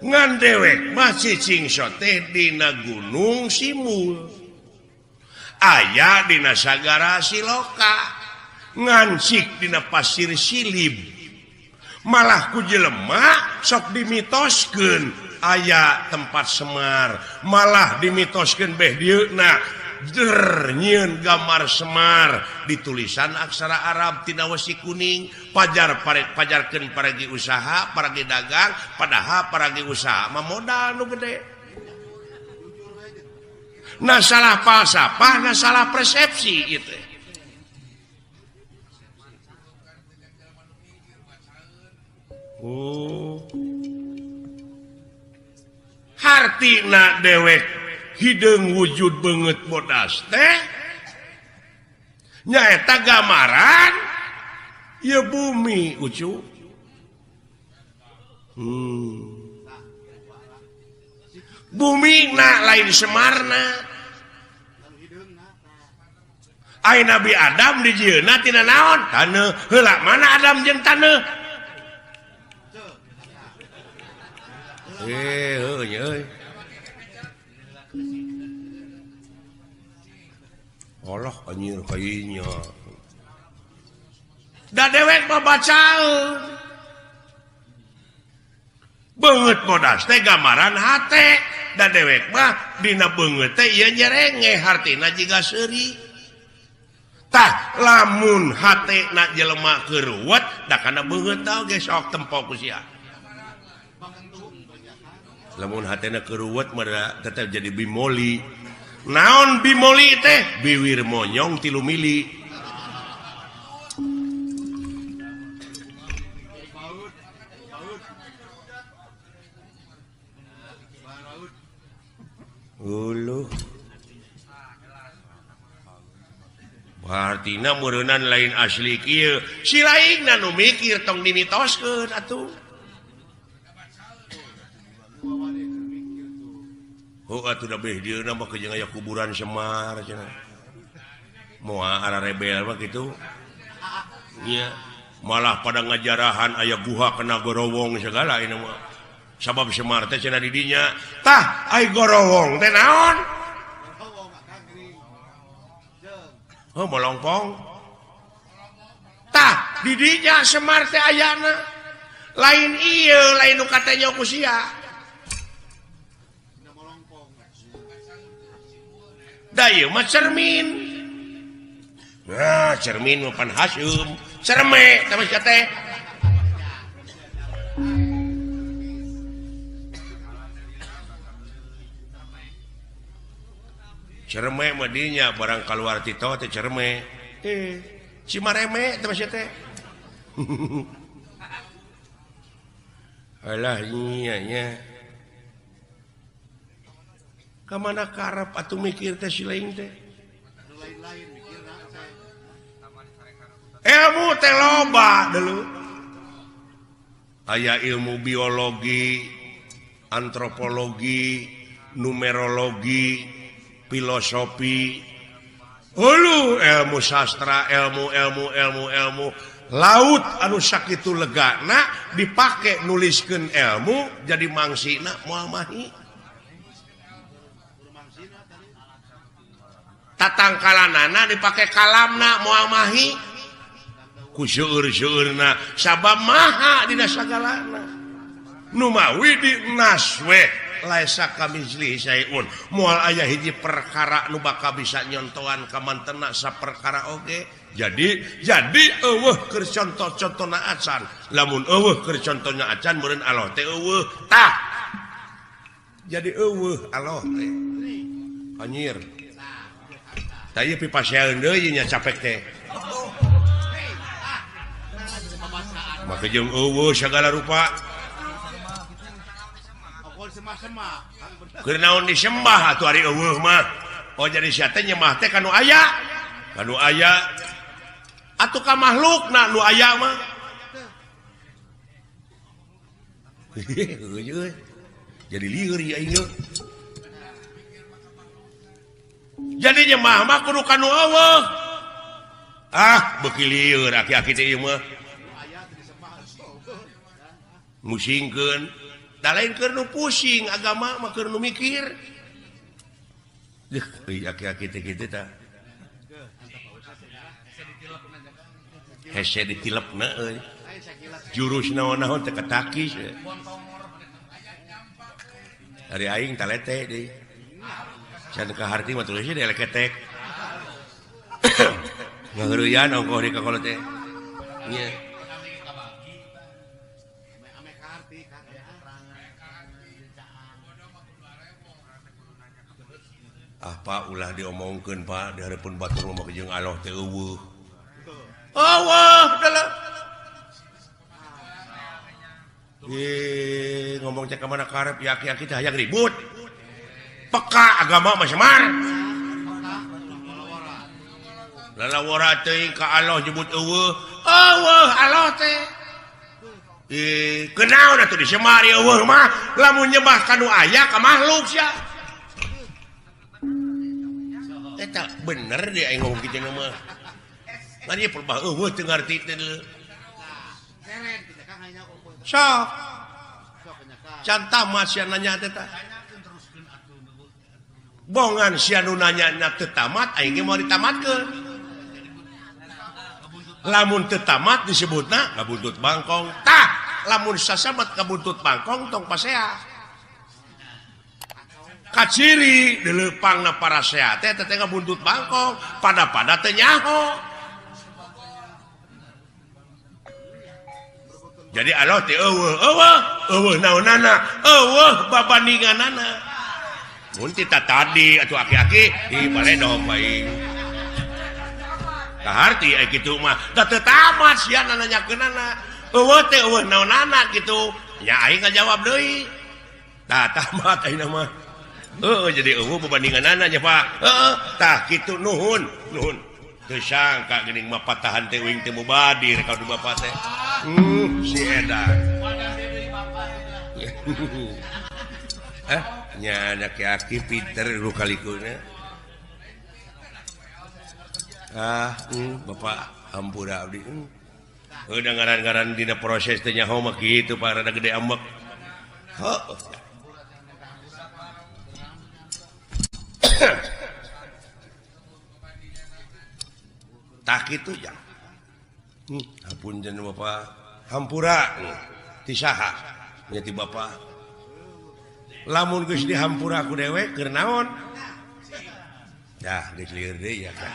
Ngan dewek masih cingso teh dina Gunung Simul. Aya dina Sagara Siloka. Ngancik dina Pasir Silib. Malah ku jelema sok dimitoskeun aya tempat Semar, malah dimitoskeun beh dieuna der nyieun gambar Semar ditulisan aksara Arab tina wesi kuning, pajar pajarkeun paragi usaha, paragi dagang, padahal paragi usaha mah modal nu gede. Nah salah falsafah, nah salah persepsi ieu teh. Oh. Hartina dewek hideung wujud beungeut bodas teh nyaeta gambaran ieu bumi ucu. Bumi na lain Semarna. Ai Nabi Adam dijieunna tina naon? Taneuh. Heula mana Adam jeung taneuh? Heuh nya euy. Allah anjir kayanya. Da dewek mah bacaeun. Beungeut bodas teh gambaran hate da dewek mah dina beungeut teh ieu nyerenge hartina jiga seuri. Tah lamun hate na jelema keur ruwet da kana beungeut oge sok tempo ku sia. Lamun hatena keur ruwet mah tetep jadi bimoli. Naon bimoli teh? Biwir monyong 3 mili. Uluh. Hartina meureunnan lain asli kieu. Si lainna nu mikir tong dimitoskeun atuh. Oh atuh da beh dieu mah jeung aya kuburan Semar cenah. Moal ararebel mah kitu. Nya malah pada ngajarahan aya guha kena gorowong segala ini mah. Sabab Semar teh cenah di dinya. Tah ai gorowong teh naon? Oh molongpong. Tah di dinya Semar teh ayana. Lain ieu lain nu katanya ku sia. Da ieu mah cermin. Nah, cermin mah pan haseum. Cerme teh mah teh. Cerme mah dinya barang kaluar tito teh cerme. Cimareme teh mah teh. Alah nya nya. Ka mana karep atuh mikir teh si lain teh. Ilmu teh loba deuleu. Aya ilmu biologi, antropologi, numerologi, filosofi, hulu ilmu sastra, ilmu ilmu ilmu ilmu laut anu sakitu legana dipake nuliskeun ilmu jadi mangsina moal mahi. Tatangkalanana dipake kalamna moal mahi ku seueur-seueurna sabab maha dina sagalana. Nu mawi di naswe laisa kamitslihi syai'un moal aya hiji perkara nu bakal bisa nyontoan ka mantena saperkara oge. Jadi eueuh keur contoh-contona acan. Lamun eueuh keur contohna acan meureun Allah teh eueuh. Tah jadi eueuh Allah teh anjir. Tah ieu pipasean deui nya capek teh. Maka jeung eueuh sagala rupa. Keur naon disembah atuh ari eueuh mah. Oh jadi sia teh nyembah teh ka nu aya. Ka nu aya atuh ka makhlukna nu aya mah. Jadi lieur ieu aing. Jadi nyembah mah kudu ka nu eueuh. Ah beuki lieur aki-aki teh ieu mah. Musingkeun da lain keur nu pusing agama mah keur nu mikir. Deuh euy aki-aki teh kitu tah. Hese ditilepna euy. Jurus naon-naon teh katakis. Ari aing talete deui. Can ka harti mah tulisna dieleketek. Ngaheureuyan ongkoh di ka kolot teh. Nya. Ah Pak ulah diomongkeun Pak di hareupeun batur mah jeung Allah teh eueuh. Eueuh dalah. Ngomong cek ka mana karep ya aki-aki teh hayang ribut. Peka agama mah Semar. Lalawara teuing ka Allah nyebut eueuh. Eueuh Allah teh. Kenaon atuh disemar eueuh mah lamun nyembah ka nu aya ka makhluk sia. Eta bener deh aing ngomong kitu mah. Ngan ieu perbah eueuh teu ngarti teh deuleu. Sok. Can tamat sia nanya teh tah. Bongan sia nu nanya na teu tamat aing ge moal ditamatkeun. Lamun teu tamat disebutna ngabuntut bangkong. Tah, Lamun sasabat kabuntut bangkong tong pasea. Kaciri dileupangna parasea teh teh ngabuntut bangkong pada-pada teh nyaho. Jadi Allah teh eueuh eueuh eueuh naonana eueuh babandinganana. Mun ti tadi atuh aki-aki di baredo bae. Kaharti aya kitu mah da teu tamat sia nanyakeunana. Eueuh teh eueuh naonana kitu. Nya aing ngajawab deui. Tah tamat ayeuna mah. Heeh jadi eueuh babandinganana nya Pak. Heeh tah kitu nuhun nuhun. Teu sangka geuning mah patahan teh uing teh mubadir ka bapak teh. Si edan. Nya aki-aki pinter lu kalikuna. Bapak hampura abdi. Udah ngaran-ngaran dina proses teh nyaho mah kitu Pak rada gede ambek. Heuh. Tah kitu jang. Hapunten Bapak. Hampura ti saha? Nya ti Bapak. Lamun geus dihampura ku dewek keur naon? Dah geus lieur deui ya kan.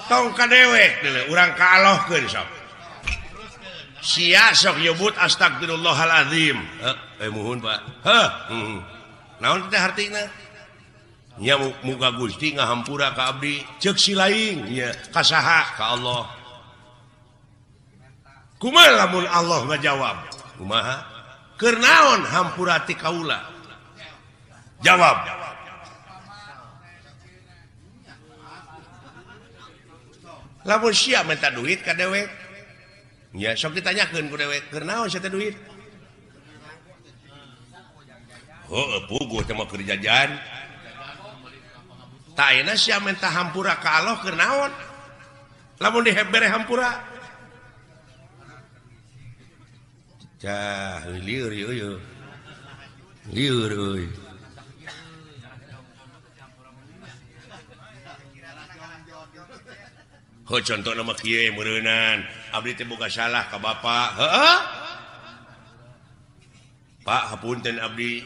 Tong ka dewek deuleu urang ka Allahkeun sok. Sia sok nyebut astagfirullahalazim. Heuh, muhun Pak. Heuh, naon teh hartina? Nya muga Gusti ngahampura ka abdi ceuk si laing nya ka saha? Ka Allah. Kumaha lamun Allah ngajawab? Kumaha? Keur naon hampura ti kaula? Jawab. Lamun sia minta duit ka dewek. Nya sok ditanyakeun ku dewek, keur naon sia teh duit? Heuh, puguh teh mah keur jajan. Tah ayeuna sia minta hampura ka Allah keur naon? Lamun dibere hampura. Cah, lieur ieu. Lieur euy. Heuh contohna mah kieu meureunan. Abdi teh boga salah ka bapa. Heueuh. Pak, hapunten abdi.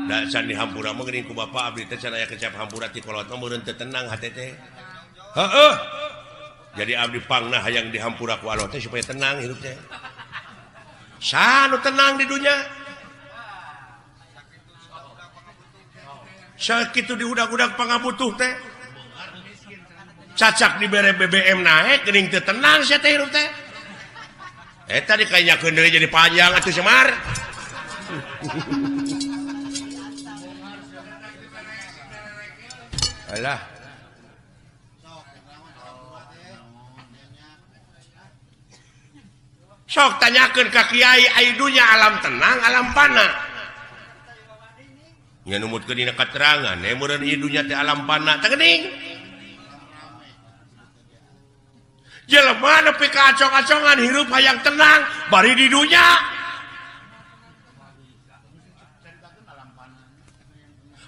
Da can dihampura mah geuning ku bapa abdi teh can aya kecap hampura ti kolot mah meureun teu tenang hate teh. Heueuh. Jadi abdi pangna hayang dihampura ku Allah teh supaya tenang hidup teh. Sanu tenang di dunia. Sakitu diudag-udag pangabutuh teh. Cacak dibere BBM naik geuning teu tenang sia teh hirup teh. Eta dikainyakeun deui jadi panjang atuh Semar. Alah. Sok tanyakeun ka kiai ai dunya alam tenang alam pana. Nya numutkeun dina katerangan meureun ieu dunya teh alam pana teh geuning. Jelema nepi ka acong-acongan hirup hayang tenang bari di dunya.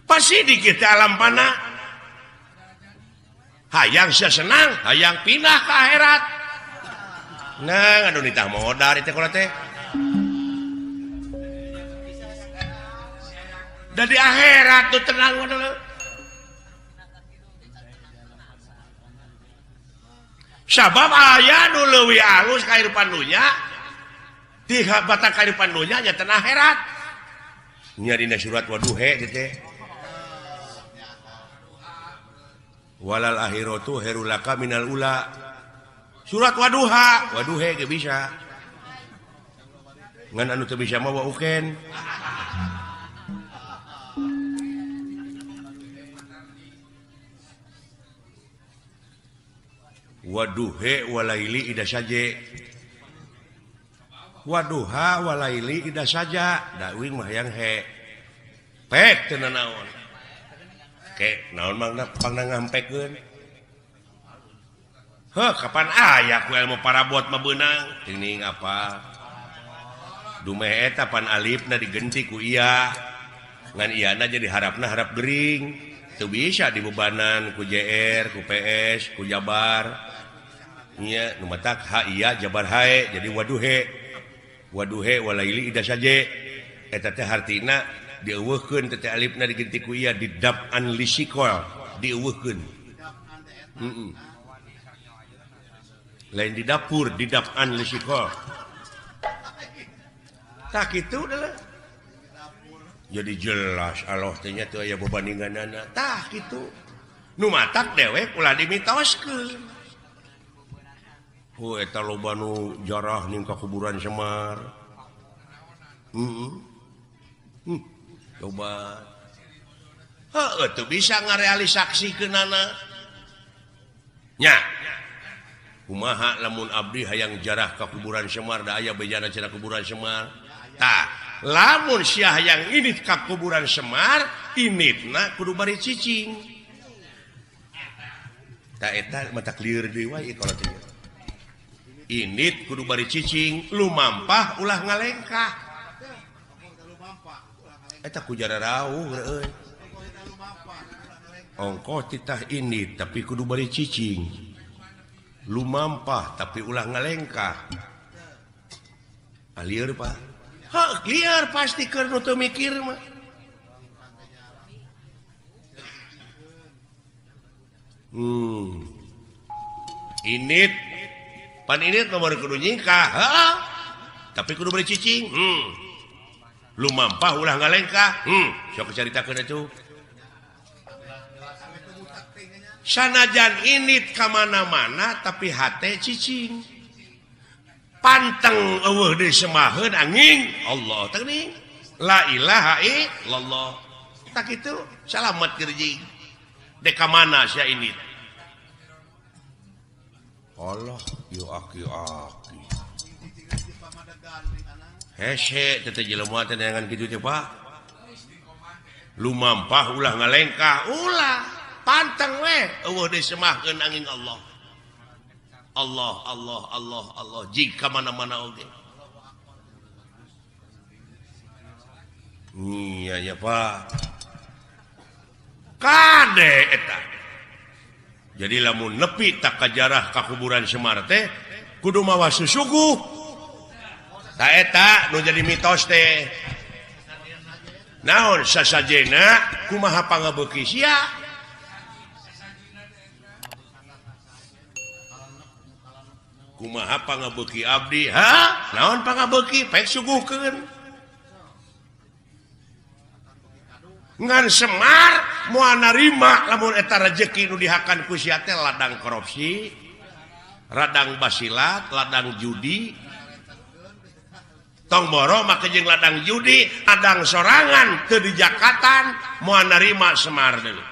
Pasti di kita alam pana. Hayang sia senang, hayang pindah ke akhirat. Nah, aduh nitah modal itu kalau teh. Da di akhirat tuh tenang modal. Sabab aya nu leuwih alus kahirupan dunya, ti batang kahirupan dunya nya teh akhirat. Nya dina surat Waduhe teh. Walal akhiratu khairul laka minal ula. Surat Waduha, Waduhe ge bisa. Ngan anu teu bisa mah wa uken. Waduhe walaili ida saje. Waduha walaili ida saja. Da uing mah hayang he. Pek teu nanaon. Ke naon mangna pangna ngampekeun. Heuh kapan aya ku ilmu parabot mah beunang. Teuing apa? Dumeh eta pan alifna digenti ku iya. Ngan iyana jadi harapna harap gering. Teu bisa dibebanan ku JR, ku PS, ku Jabar. Nya nu matak ha iya jabar hae jadi waduhe. Waduhe walaili ida saje. Eta teh hartina dieuweuhkeun teh alifna diganti ku iya didab'an lisikol dieuweuhkeun. Heeh. Lain di dapur didab'an lisikol. Tah kitu adalah. Jadi jelas Allah teh nya teu aya bobandinganana. Tah kitu. Nu matak dewek ulah dimitoskeun. Oh eta loba nu jarah ning ka kuburan Semar. Heeh. Loba. Heuh teu bisa ngarealisaksikeunana. Nya. Kumaha lamun abdi hayang jarah ka kuburan Semar da aya bejana cenah kuburan Semar. Tah, lamun sia hayang indit ka kuburan Semar, inditna kudu bari cicing. Tah eta matak lieur deui wae kalau teh. Indit kudu bari cicing, lumampah ulah ngalengkah. Eta ku jararauh euy. Ongkoh titah indit tapi kudu bari cicing. Lumampah tapi ulah ngalengkah. Ah lieur Pak. Heuh, lieur pasti keur nu teu mikir mah. Indit pan indit nomor kudu nyingkah, heeh. Tapi kudu bari cicing. Lumampah ulah ngalengkah. Sok caritakeun atuh. Sanajan indit ka mana-mana tapi hate cicing. Panteng eueuh deui semaheun angin Allah teh geuning. La ilaha illallah. Tah kitu salamet keur jeung. Dek ka mana sia indit? Allah yo aki-aki. Hese teh jelema teh neangan kitu teh Pak. Lumampah ulah ngalengkah, ulah panteng we eueuh deui semahkeun angin Allah. Allah Allah Allah Allah jika mana-mana oge. Iya ya Pak. Kade eta. Jadi lamun nepi tak kajarah ka kuburan Semar teh kudu mawa susuguh. Ta eta nu jadi mitos teh. Naon sasajena kumaha pangabeuki sia? Kumaha pangabeuki abdi? Ha? Naon pangabeuki? Pek suguhkeun. Ngan Semar moal narima lamun eta rejeki nu dihakan ku sia teh ladang korupsi, ladang basilat, ladang judi. Tong boro make jeung ladang judi, ladang sorangan teu dijakatan moal narima Semar deui.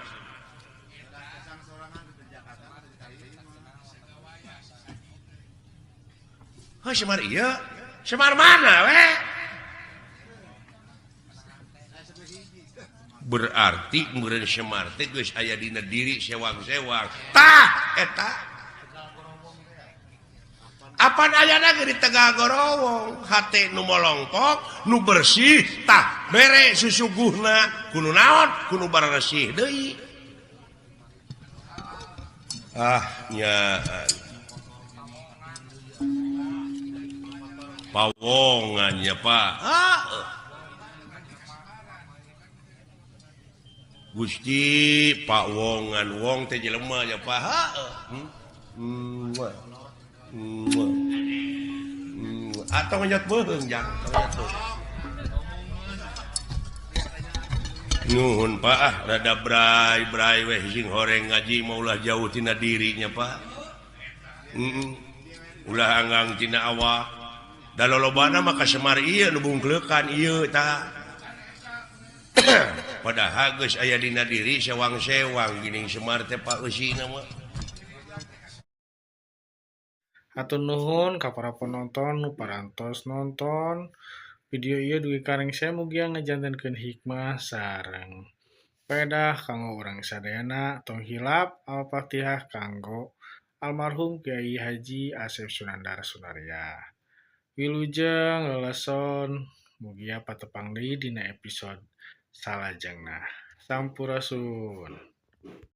Heuh Semar ieu, Semar mana we? Berarti meureun Semar teh geus aya dina diri sewang-sewang. Tah eta. Apan ayana ge di Tegal Gorowong, hate nu molongkok, nu bersih, tah bere susuguhna kudu naon? Kudu baresih deui. Ah nya pawongan nya Pak. Ah. Gusti Pak Wongan wong teh jelema nya Pak. Atau ngejot beuheung jang. Nuhun Pak ah rada bray-bray weh sing horeng ngaji mah ulah jauh tina dirinya Pak. Ulah anggang tina awak. Da lolobana mah ka Semar ieu nu bungkleukan ieu tah. Padahal geus aya dina diri sewang-sewang geuning Semar teh Pak eusina mah. Hatur nuhun ka para penonton nu parantos nonton video ieu dugi ka rengse mugia ngajantenkeun hikmah sareng pedah kanggo urang sadayana. Tong hilap Al-Fatihah kanggo almarhum Kiai Haji Asep Sunandar Sunarya. Wilujeng leleson mugia patepang deui dina episode salajengna. Sampurasun.